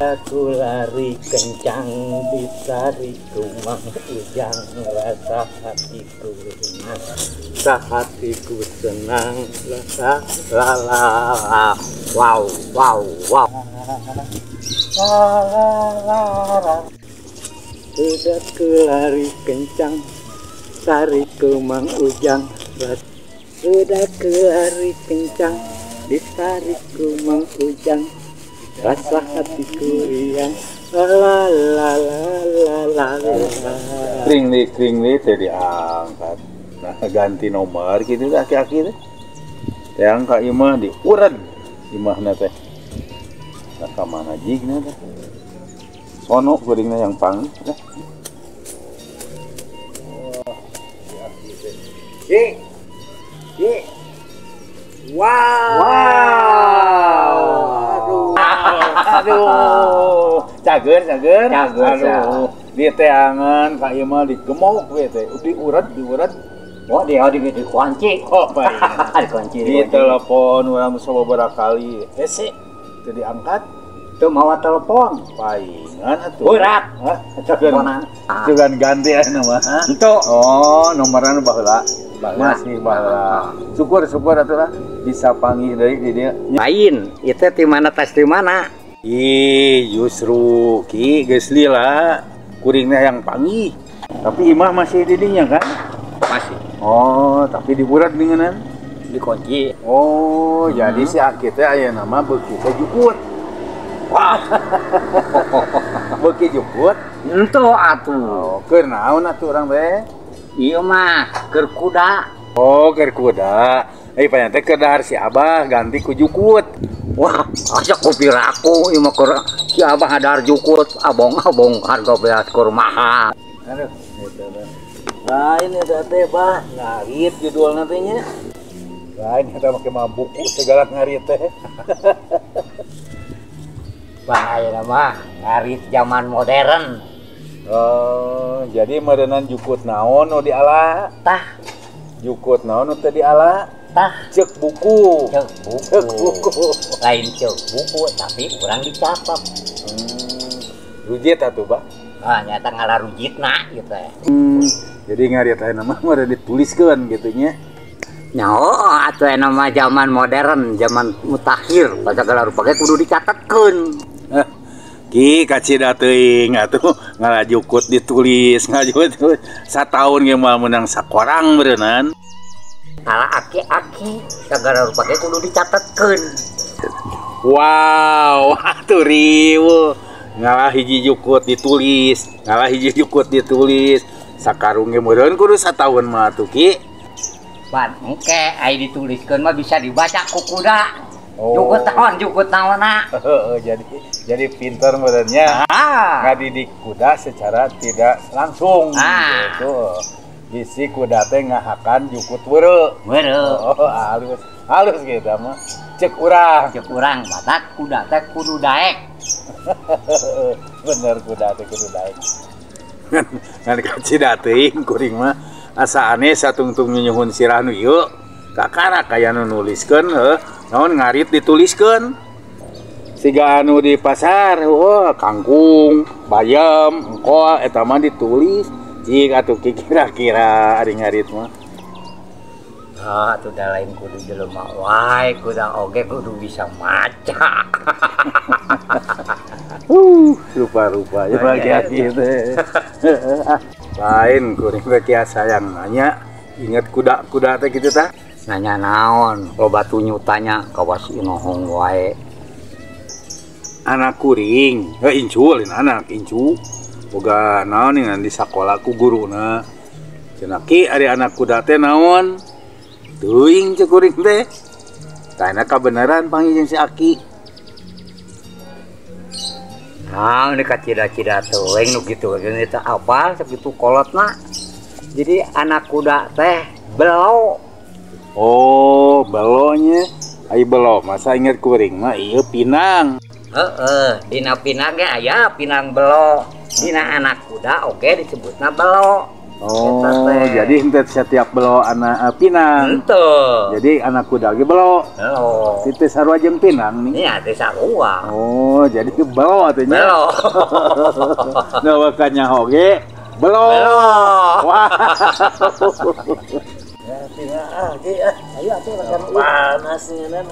Aku lari kencang ditarik ku Mang Ujang, rasa hatiku senang, rasa hatiku senang, la la la la, wow wow wow, la la la la. Sudah ku lari kencang, tarik ku Mang Ujang, sudah ku lari kencang, ditarik ku Mang Ujang, rasa hatiku riang, la la la la la la. Kringli kringli teh diangkat. Nah, ganti nomor gitu dah aki-aki teh. Teh angka imah diured imahna teh. Nah, ka mana jigna teh? Sono geuringna yang pang teh. Wah, si aki teh. Ki. Ki. Wow. Wow. Aduh. Aduh. Cager, cager. Cager. Aduh. Di teangan ka ieu mah digemok we teh. Diured, diured. Oh, dia di dikunci. Oh, baik. Dikunci. Di telepon urang sababaraha kali. Hese teu diangkat. Teu mawa telepon. Paingan atuh. Urat. Hah? Teleponan. Cuman ganti anu mah. Henteu. Oh, nomoran baheula. Masih baheula. Syukur syukur atuh lah bisa panggih deui di dieu. Lain, itu di mana tas di mana? Ih, justru Ki geus lila kuringna yang panggih. Tapi imah masih di dinya kan? Masih. Oh, tapi diburat denganan dikunci. Oh, jadi si aki teh ayeuna mah beuki teh jukut. Wah. Beuki jukut? Henteu atuh. Oh, keur naon atuh urang teh? Ieu mah keur kuda. Oh, keur kuda. Eh, panjang teh keur dahar si Abah ganti ku jukut. Wah, asa kopi raku ieu mah keur si Abah hadar jukut, abong-abong harga beas keur mahal. Aduh, eta teh. Lain eta teh, Bah, ngarit judulna teh nya. Lain eta make mah buku segala ngarit teh. Bah, ayeuna mah ngarit zaman modern. Oh, jadi meureunan jukut naon nu diala? Tah. Jukut naon nu teu diala? Tah. Ceuk buku. Ceuk buku. Ceuk buku. Lain ceuk buku tapi urang dicatat. Rujit atuh, Bah. Ah, nyata ngalarujitna ieu teh. Jadi ngarit ayeuna mah meureun dituliskeun kitu nya. Nyaho atuh ayeuna mah zaman modern, zaman mutakhir, sagala rupa ge kudu dicatetkeun. Ki kacida teuing atuh ngalajukut ditulis, ngalajukut sataun ge moal meunang sakorang beureunan. Ala aki-aki sagala rupa ge kudu dicatetkeun. Wow, atuh riweuh. Ngalah hiji jukut ditulis, ngalah hiji jukut ditulis. Sakarung ge meureun kudu sataun mah atuh Ki. Pan engke ai dituliskeun mah bisa dibaca ku kuda. Oh. Jukut naon, jukut naonna. Heeh, jadi pinter meureunnya. Ah. Ngadidik kuda secara tidak langsung Ah. gitu. Bisi kuda teh ngahakan jukut weureu. Weureu. Oh, halus. Halus gitu mah. Cek urang. Cek urang batak kuda teh kudu daek. Bener kuda teh kudu daek. Ngan kacida teuing kuring mah asa aneh satungtung nyuhun sirah nu ieu. Kakara kaya nu nuliskeun heuh, naon ngarit dituliskeun. Siga anu di pasar, oh, kangkung, bayam, engkol eta mah ditulis. Cik atuh ki kira-kira ari ngarit mah. Ah, atuh da lain kudu jelema wae, kuda oge kudu bisa maca. Rupa-rupa ya bagi aki teh. Lain kuring teh kiasa yang nanya, ingat kuda-kuda teh kitu tah. Nanya naon, loba tunyutanya kawas inohong wae. Anak kuring, heuh incu lain anak incu. Boga naon nih di sakola ku guruna. Cenah ki ari anak kuda teh naon? Teuing cek kuring teh. Tah enak kabeneran panggih jeung si aki. Nah, ini kacida-cida teuing nu kitu ge teh apal sakitu kolotna. Jadi anak kuda teh belo. Oh, belonya. Ai belo, masa inget kuring mah ieu pinang. Heeh, dina pinang ge aya pinang belo. Dina anak kuda oge disebutna belo. Oh, Eta teh. Jadi henteu setiap belo anak pinang. Henteu. Jadi anak kuda ge belo. Belo. Itu sarua jeung pinang nih. Iya, teh sarua. Oh, jadi belo atuh nya. Belo. Nah, makanya oge belo. Belo. Wah. Ya, tidak ah, Ki, ah. Ayo atuh rekan. Panas nih, Nen.